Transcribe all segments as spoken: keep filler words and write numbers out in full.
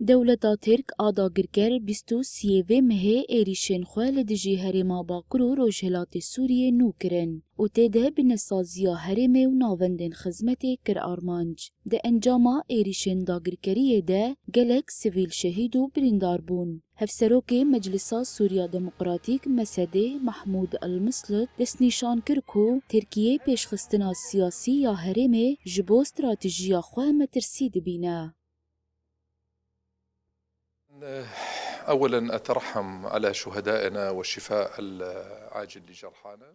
Dewleta Tirk a dagirker bîst û siyê vê mehê êrîşên xwe li dijî herêma Bakur û Rojhilatê Sûriyê nû kirin û tê de bi nesaziya herêmê û navendên xizmetê kir armanc. Di encama êrîşên dagirkeriyê de gelek sivîl şehîd û birîndar bûn. Hevserokê Meclisa Sûriya Demokratîk, M S D, Mahmûd El-Mislit, destnîşan kir ku Tirkiye pêşxistina siyasî ya herêmê ji bo stratejiya xwe metirsî dibîne. أولاً أترحم على شهدائنا والشفاء العاجل لجرحانا.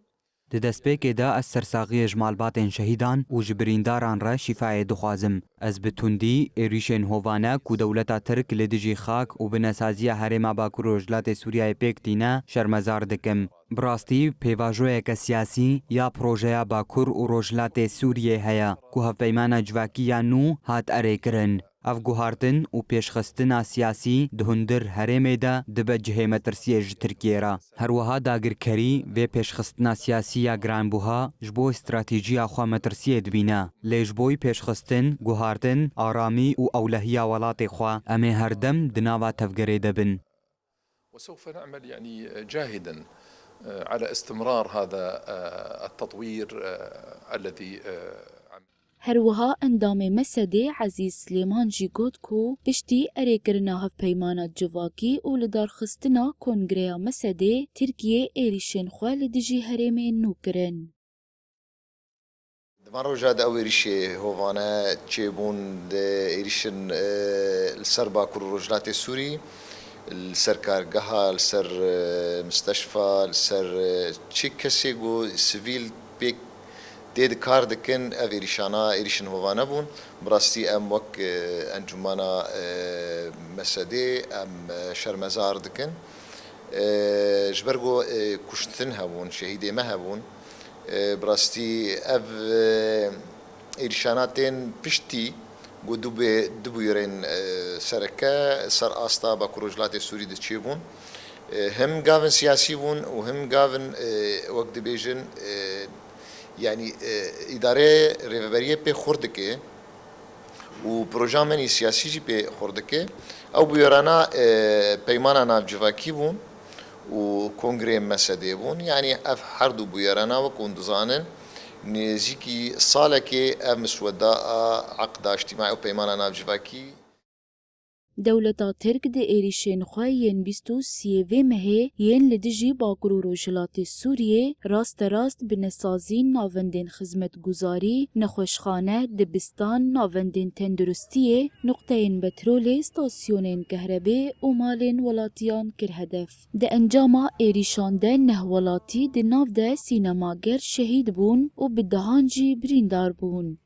Di destpêkê de ez sersaxiyê ji malbatên şehîdan û ji birîndaran re şîfayê dixwazim. Ez bi tundî êrîşên hovane ku dewleta Tirk li dijî xak û bi nesaziya herêma Bakur Rojhilatê Sûriyeyê pêk tîne, şermezar dikim. Bi rastî pêvajoyeke siyasî ya projeya Bakur û Rojhilatê Sûriyê heye ku hevpeymana civakî ya nû hat erêkirin. Ev guhartin û pêşxistina siyasî di hundir herêmê de dibe cihê metirsiyê ji Tirkiyê re. Her wiha dagirkerî vê pêşxistina siyasî ya giranbuha ji bo stratejiya xwe metirsiyê dibîne. Lê ji bo pêşxistin, guhartin, aramî û ewlehiya welatê xwe, em ê her dem di nava tevgerê de bin. وسوف نعمل يعني جاهدا على استمرار هذا التطوير الذي عم- Her wiha endamê M S D'ê Ezîz Silêman jî got ku piştî erêkirina hevpeymana civakî û lidarxistina kongreya M S D'ê, Tirkiye êrîşên xwe li dijî herêmê nû kirin. Di van roja de ew êrîşê hovane çêbûn, di êrîşin, e, li ser Bakur û Rojhilatê Sûrî, li ser kargeha, li ser, e, misteşfa, li ser, e, çi kesê ku sivîl pêk tê di kar dikin, ev êrîşana, êrîşin hovane bûn. Bi rastî em wek, e, encûmana, e, M S D'ê em, e, şermezar dikin. E, ji ber ku, e, kuştin hebûn, şehîdê me hebûn. E, bi rastî ev, e, êrîşana tên piştî ku du bê-, du bûyerên, e, sereke ser asta Bakur Rojhilatê Sûrî de çêbûn. E, him gavin siyasî bûn û him gavin, e, wek dibêjin, e, yanî, e, îdareyê rêveberiyê pê xurt dike. û proja me nî siyasî jî pê xurt dike. Ew bûyerana, e, peymana navcivakî bûn û kongreyê M S D'ê bûn. Yanî ev her du bûyerana, wek hûn dizanin, nêzîkî salekê ev misweda a eqda îctîmaî û peymana navcivakî. Dewleta Tirk di êrîşên xwe yên bîst û siyê vê mehê yên li dijî Bakur û Rojhilatê Sûriyê rasterast bi nesazîn navendên xizmetguzarî, nexweşxane, dibistan, navendên tenduristiyê, nuqteyên petrolê, stasyonên kehrebê û malên welatiyan kir hedef. Di encama êrîşan de neh welatî, di nav de sînemager şehîd bûn û bi dehan jî birîndar bûn.